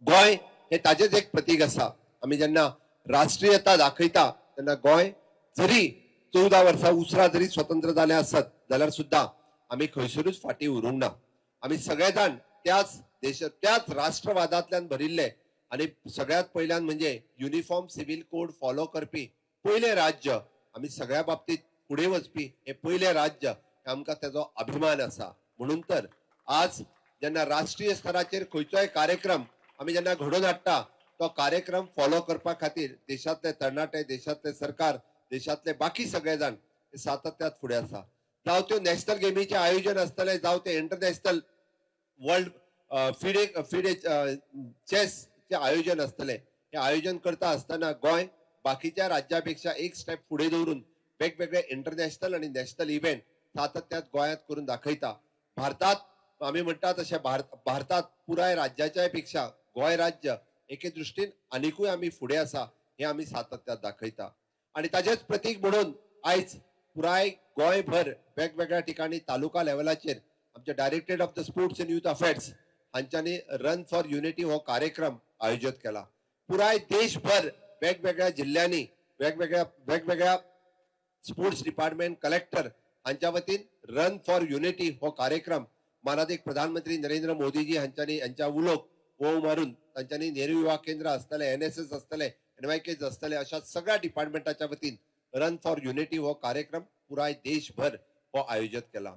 गोंय हे ताजेच एक प्रतीक आसा. आमी जेन्ना राष्ट्रीयता दाखयता तेन्ना गोंय जरी 14 वर्सां उसरां जरी स्वतंत्र जालें आसत जाल्यार सुद्दां आमी खंयसरूच फाटीं उरूंक ना. आमी सगळे जाण त्याच देश, त्याच राष्ट्रवादांतल्यान भरिल्ले आनी सगळ्यात पयल्यान म्हणजे युनिफॉर्म सिव्हिल कोड फॉलो करपी पयलें राज्य, आमी सगळ्या बाबतीत फुडें वचपी हे पयलें राज्य, हे आमकां तेजो अभिमान आसा. म्हणून तर आज जेन्ना राष्ट्रीय स्तराचेर खंयचोय कार्यक्रम आमी जेन्ना घडोवन हाडटा, तो कार्यक्रम फॉलो करपा खातीर देशांतले तरणाटे, देशांतले सरकार, देशांतले बाकी सगळे जाण हे सातत्यात फुडें आसा. जावं त्यो नॅशनल गेमीचें आयोजन आसतलें, जावं ते इंटरनॅशनल वर्ल्ड फिडे फिडे चेसचें आयोजन आसतलें, हें आयोजन करता आसतना गोंय बाकीच्या राज्या पेक्षा एक स्टेप फुडें दवरून वेगवेगळे इंटरनॅशनल आनी नॅशनल इव्हेंट सातत्यात गोंयांत करून दाखयता. भारतात आमी म्हणटा तशें भारतात पुराय राज्याच्या पेक्षा गोंय राज्य एके दृश्टीन आनिकूय आमी फुडें आसा, हें आमी सातत्यात दाखयता. आनी ताजेच प्रतीक म्हणून आयज पुराय गोंयभर वेगवेगळ्या ठिकाणी तालुका लेवलाचेर आमच्या Directorate of the Sports and Youth Affairs हांच्यांनी run for unity हो कार्यक्रम आयोजीत केला. पुराय देशभर वेगवेगळ्या जिल्ल्यांनी वेगवेगळ्या वेगवेगळ्या स्पोर्ट्स डिपार्टमेंट, कलेक्टर हांच्या वतीन रन फॉर युनिटी हो कार्यक्रम मानादीक प्रधानमंत्री नरेंद्र मोदीजी हांच्यांनी हांच्या उलोक वो मारून तांच्यांनी नेहरू युवा केंद्र आसतले, एनएसएस आसतले, एनवायकेज आसतले, अशा सगळ्या डिपार्टमेंटाच्या वतीन रन फॉर युनिटी हो कार्यक्रम पुराय देशभर हो आयोजित केला.